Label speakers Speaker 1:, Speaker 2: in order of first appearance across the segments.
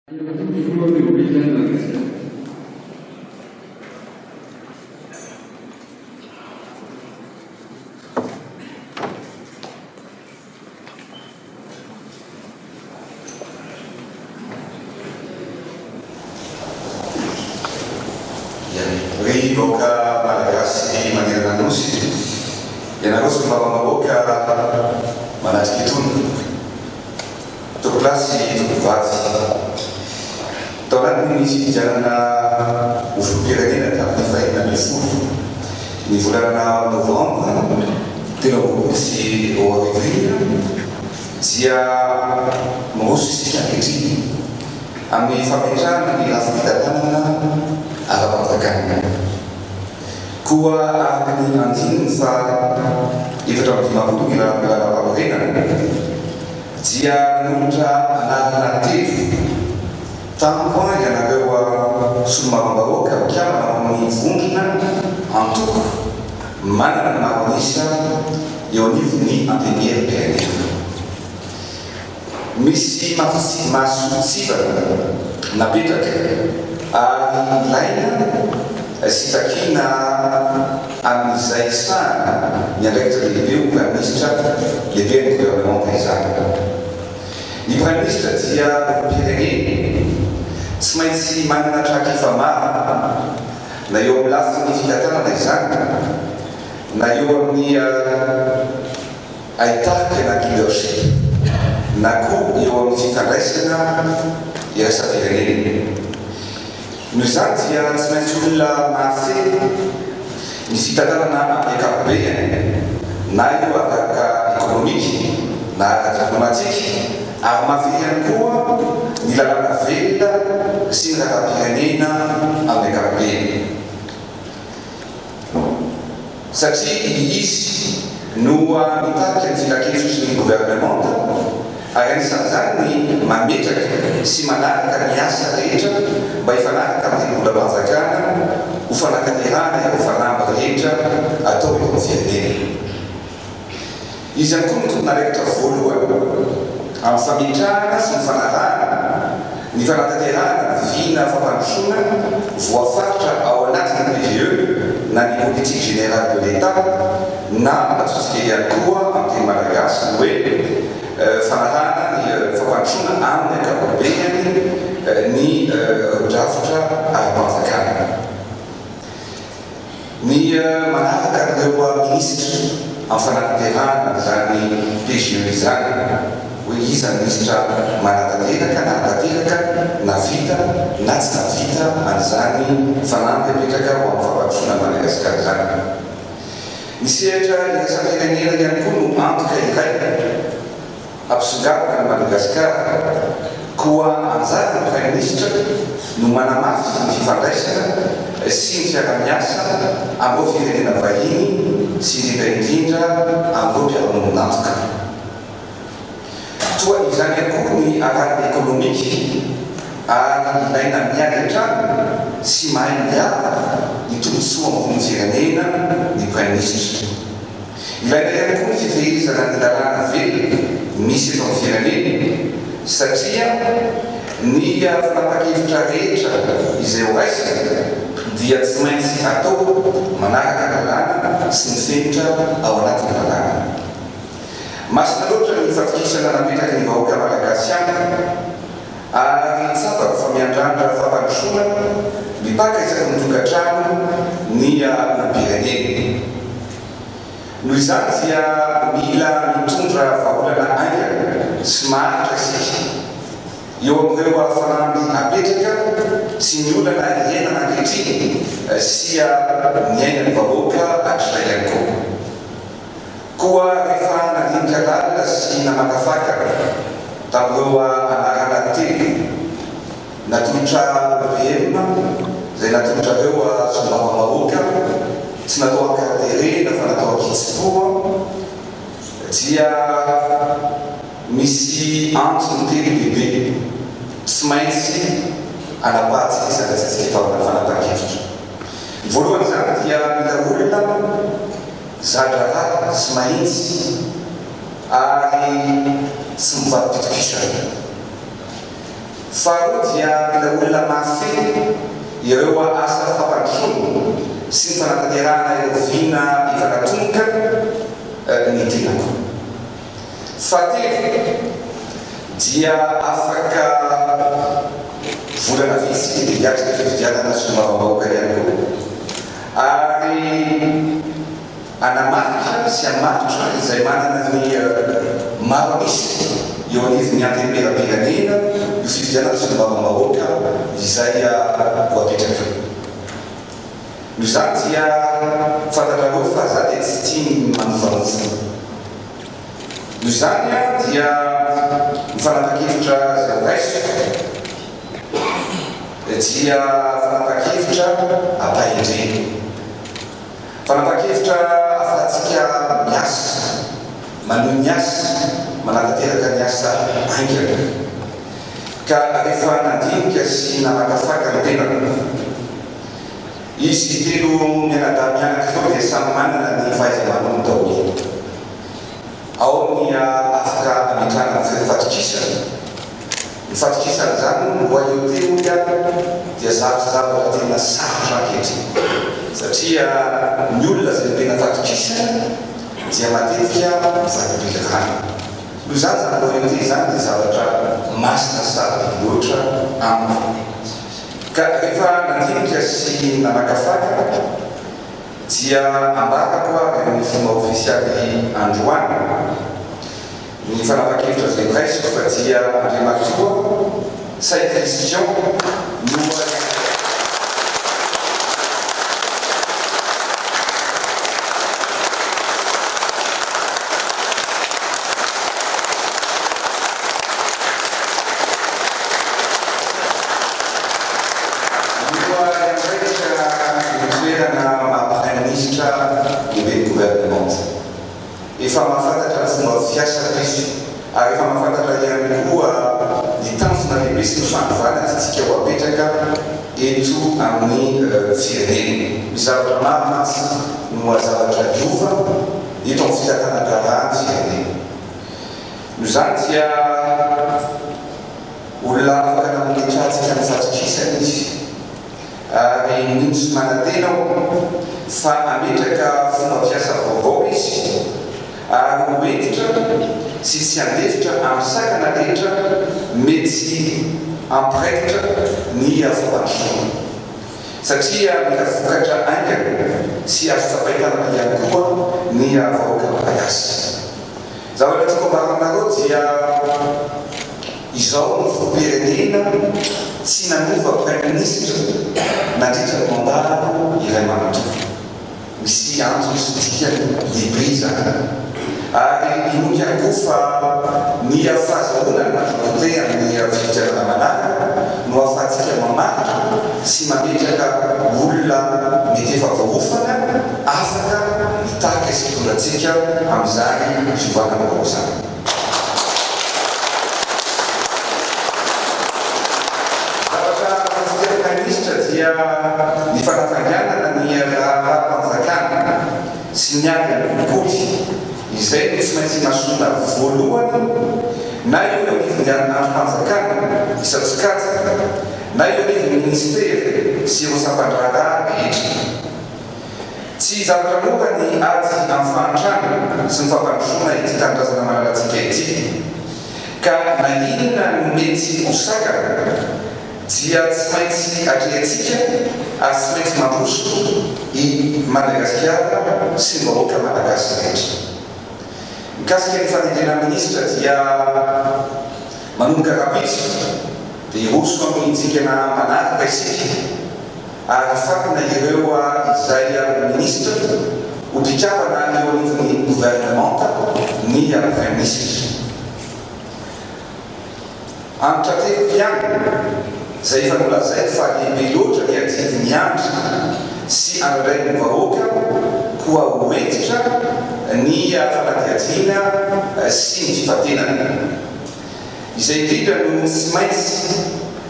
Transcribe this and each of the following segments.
Speaker 1: Andriamatoa Filohan'ny Repoblikan'i Madagasikara.
Speaker 2: Ry vahoaka Malagasy manerana ny Nosy, ianareo solombavambahoaka manatrika itony. Tompokolahy sy tompokovavy, tao anatin'ny fifidianana ho filoham-pirenena tamin'ny fahenina ambin'ny folo ny volana novambra 2023 iny dia miroso isika ankehitriny amin'ny fametrahana ny rafi-pitantanana ara-panjakana. Koa araka ny andininy faha 54 ny lalàmpanorenana dia nanolotra anarana telo tamiko ianareo solombavambahoaka mpikambana ao amin'ny vondrona antoko manana ny maro an'isa eo anivon'ny Antenimieram-pirenena. Misy mason-tsivana napetraka ary ilaina sy takiana amin'izay sahana ny andraikitra lehibe ho Praiminisitra lehiben'ny governemanta izany. Ny Praiminisitra dia olom-pirenena tsy maintsy manana traikefa maro na eo amin'ny lafiny fitantanana izany na eo amin'ny Haitarika na leadership na koa eo amin'ny fifandraisana iraisam-pirenena. Noho izany dia tsy maintsy olona mahafehy ny fitantanana amin'ny ankapobeny na io araka ekonomika na ara-diplomatika ary mahafehy ihany koa ny lalàna velona sy ny raharaham-pirenena amin'ny ankapobeny. Satria izy no mitarika ny filankevitry ny governemanta ary anisan'izany ny mametraka sy manaraka ny asa rehetra mba hifanaraka amin'ny tetibolam-panjakana ho fanatanterahana ireo fanamby rehetra atao eto amin'ny firenena. Izy ihany koa no tompon'andraikitra voalohany amin'ny fametrahana sy ny fanarahana ny fanatanterahana ny vina fampandrosoana voafaritra ao anatin'ny PGE na ny Politique Générale de l'Etat na antsointsika ihany koa amin'ny teny malagasy ny hoe fanarahana ny fampandrosoana amin'ny ankapobeny ny drafitra ara-panjakana. Ny manaraka an'ireo minisitra amin'ny fanatanterahana an'izany PGE izany, hoe iza ny minisitra manatanteraka na hatanteraka na vita na tsy nahavita an'izany fanamby apetraka ho amin'ny fampandrosoana an'i Madagasikara izany. Ny sehatra iraisam-pirenena ihany koa no antoka iray. Hampisongadina an'i Madagasikara. Koa anjaran'ny Praiminisitra no manamafy ny fifandraisana sy ny fiaraha-miasa amin'ireo firenena vahiny sy indrindra indrindra amin'ireo mpiara-miombon'antoka. Toa izany ihany koa ny ara-ekonomika ary ilaina miady hatrany sy mahay miaro ny tombontsoa ambonin'ny firenena ny Praiminisitra. Ilaina ihany koa ny fifehezana ny lalàna velona misy eto amin'ny firenena satria ny fanapahan-kevitra rehetra izay ho raisina dia tsy maintsy atao manaraka ny lalàna sy ny fenitra ao anatin'ny lalàna. Masina loatra ny fatokisana napetraky ny vahoaka malagasy amiko ary tsapako fa miandrandra fampandrosoana mipaka isaky ny tokantrano ny olom-pirenena. Noho izany dia mila mitondra vahaolana haingana sy maharitra isika eo amin'ireo fanamby apetraka sy ny olana iainana ankehitriny sy niainan'ny vahoaka hatrizay ihany koa. Koa rehefa nandinika lalina sy namakafaka tamin'ireo anarana telo Natolotra OPM izay natolotrareo solombavambahoaka, tsy natao an-katerena fa natao an-kitsim-po dia misy antony telo lehibe tsy maintsy anapahantsika sy andraisantsika fanapahan-kevitra. Ny voalohany izany dia mila olona za-draharaha sy mahitsy ary tsy mivadi-pitokisana. Faharoa dia mila olona mahafehy ireo asa fampandrosoana sy ny fanatanterahana ireo vina efa natomboka ny tenako. Fahatelo dia afaka volana vitsy dia hiatrika fifidianana solombavambahoaka ihany koa ary hanamarika sy hamaritra izay manana ny maro an'isa eo anivon'ny Antenimierampirenena io fifidianana solombavambahoaka izay ho apetraka io. Noho izany dia fantatrareo fa za dia tsy tia ny manovanova. Noho izany dia ny fanapan-kevitra izay ho raisiko dia fanapan-kevitra ampahendrena. Fanapan-kevitra ahafahantsika miasa, manohy ny asa, manatanteraka ny asa haingana. Ka rehefa nandinika sy namakafaka ny tenako, izy telo mianadahy mianaka ireo dia samy manana ny fahaiza-manao daholo. Ao ny afaka ametrahana ny fatokisana. Ny fatokisana izany hono, loyauté hoy aho, dia zavatra zavatra tena sarotra ankehitriny. Satria ny olona izay omena fatokisana dia matetika mivadibily rano. Noho izany izany loyauté izany dia zavatra masina sy sarobidy loatra amiko. Ka rehefa nandinika sy namakafaka dia ambarako avy amin'ny fomba ofisialy androany ny fanapan-kevitra izay noraisiko fa dia Andriamatoa Ntsay Christian no No hiandraikitra ny toerana maha Praiminisitra lehiben'ny governemanta. Efa mahafantatra ny fomba fiasako izy ary efa mahafantatra ihany koa ny tanjona lehibe sy ny fanovana tiantsika ho apetraka eto amin'ny firenena. Misy zavatra maro mantsy no zavatra hiova eto amin'ny fitantanan-draharaha ny firenena. Noho izany dia olona afaka nametrahantsika ny fatokisana izy ary mino sy manantena aho fa hametraka fomba fiasa vaovao izy ary ho hentitra sy tsy handefitra amin'ny sakana rehetra mety hampiraikitra ny fampandrosoana satria mila vokatra haingana sy azo tsapain-tanana ihany koa ny vahoaka malagasy. Zavatra tiako ambara aminareo dia izao no filoham-pirenena tsy nanova praiminisitra nandritra ny mandat-ko iray manontolo. Misy antony sy dikany lehibe izany. Ary inoako ihany koa fa ny fahazahoana ny majorité amin'ny fifidianana manaraka no ahafahantsika mamaritra sy mametraka olona mety efa voaofana afaka mitarika sy mitondra antsika amin'izany fiovana vaovao izany. Zavatra ataontsika Praiminisitra dia ny fanafainganana ny raharaham-panjakana sy ny ady amin'ny kolikoly, izay no tsy maintsy imasoana voalohany na eo anivon'ny andrim-panjakana isan-tsokajiny na eo anivon'ny minisitera sy ireo sampan-draharaha rehetra. Tsy zavatra mora ny ady amin'ny fahantrana sy ny fampandrosoana ity tanindrazana malalantsika ity. Ka na inona no mety ho sakana dia tsy maintsy atrehantsika ary tsy maintsy mandroso i Madagasikara sy ny vahoaka malagasy rehetra. Mikasika ny fanendrena minisitra dia manomboka rahampitso dia hiroso amin'ny dingana manaraka isika. ary hifantina ireo izay ho minisitra ho mpikambana eo anivon'ny governemanta ny praiminisitra. Antitrateriko ihany izay efa nolazaiko fa lehibe loatra ny adidy miandry sy andrain'ny vahoaka koa ho hentitra ny fanadihadiana sy ny fifantenana. Izay indrindra no tsy maintsy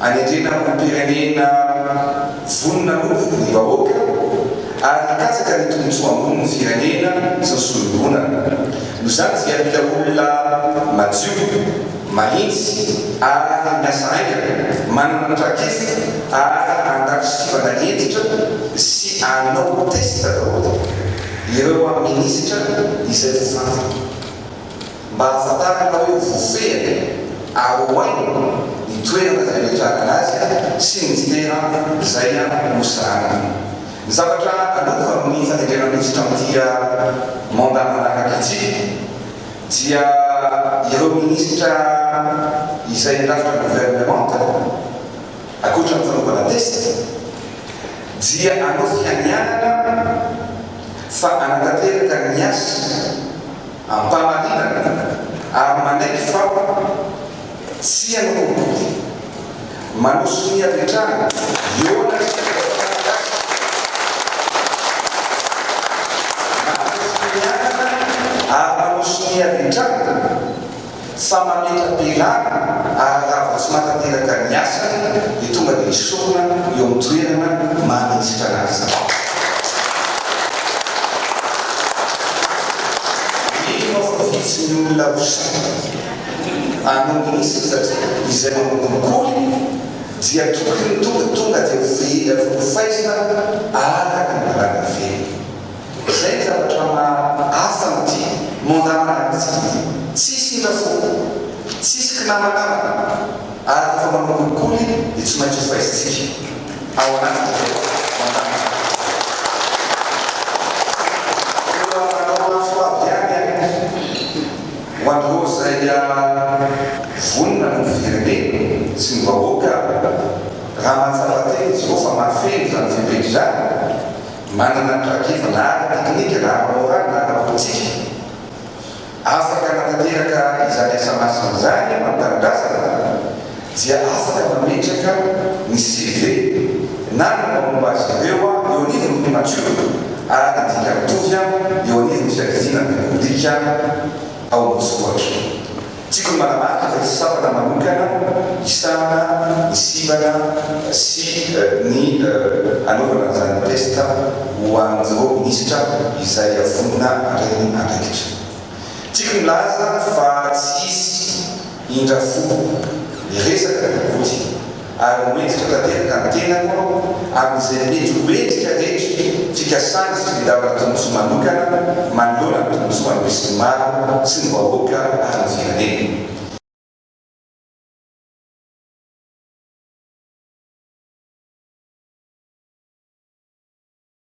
Speaker 2: anendrena olom-pirenena vonona hanompo ny vahoaka ary hikatsaka ny tombontsoa ambony ny firenena sy ny solom-bonana. Noho izany dia mila olona madio. Mahitsy ary miasa haingana, manana traikefa ary handalo sivana hentitra sy hanao test daholo ireo minisitra izay voafantina mba hahafantarana hoe ho voafehiny ary ho hainy ny toerana izay ametrahana azy sy ny minisitera izay nosahaniny. Ny zavatra hanova amin'ny fanendrena minisitra amin'ity mandat manaraka ity dia ireo minisitra izay handrafitra ny governemanta, ankoatra ny fanaovana test, dia hanao fianianana fa hanatanteraka ny asa am-pahamarinana ary manaiky fa tsy hanao kolikoly. Manao sonia avy hatrany eo anatrehan'ny vahoaka Malagasy. Manao finiavana ary manao sonia avy hatrany fa mametra-pialana ary raha vao tsy mahatanteraka ny asany dia tonga dia esorina eo amin'ny toerana maha minisitra anazy. Mino aho fa vitsy ny olona ho sahy. Hanao minisitra satria izay manao kolikoly dia tokony tonga tonga dia ho faizina araka ny lalàna velona. Izay ny zavatra maha hafa an'ity mandat manaraka antsika ity. Tsisy indra fo, tsisy kinamanamana ary rehefa manao kolikoly dia tsy maintsy ho faizintsika ao anatin'izay mandat manaraka. Koa manao antso avo ihany aho. Ho an'ireo izay vonona ny firenena sy ny vahoaka, raha mahatsapa tena izy ireo fa mahafeno izany fepetra izany, manana traikefa na ara-teknika na ara-moraly na ara-politika, afaka hanatanteraka izany asa masina izany ho an'ny tanindrazana, dia afaka mametraka ny CV na ny mombamomba azy ireo eo anivon'ny Primature ary ny dika mitovy eo anivon'ny Fiadidiana ny Repoblika ao Moskoa. Tiako ny manamarika fa hisy sampana manokana hisahana ny sivana sy ny hanaovana an'izany test ho an'ireo minisitra izay vonona handray ny andraikitra. Tiako ny milaza fa tsy hisy indra fo miresaka ny boky ary ho hentitra tanteraka ny tenako amin'izay mety ho endrika rehetra fikasana sy fitadiavana tombontsoa manokana manoloana ny tombontsoan'ny besinimaro sy ny vahoaka ary ny firenena.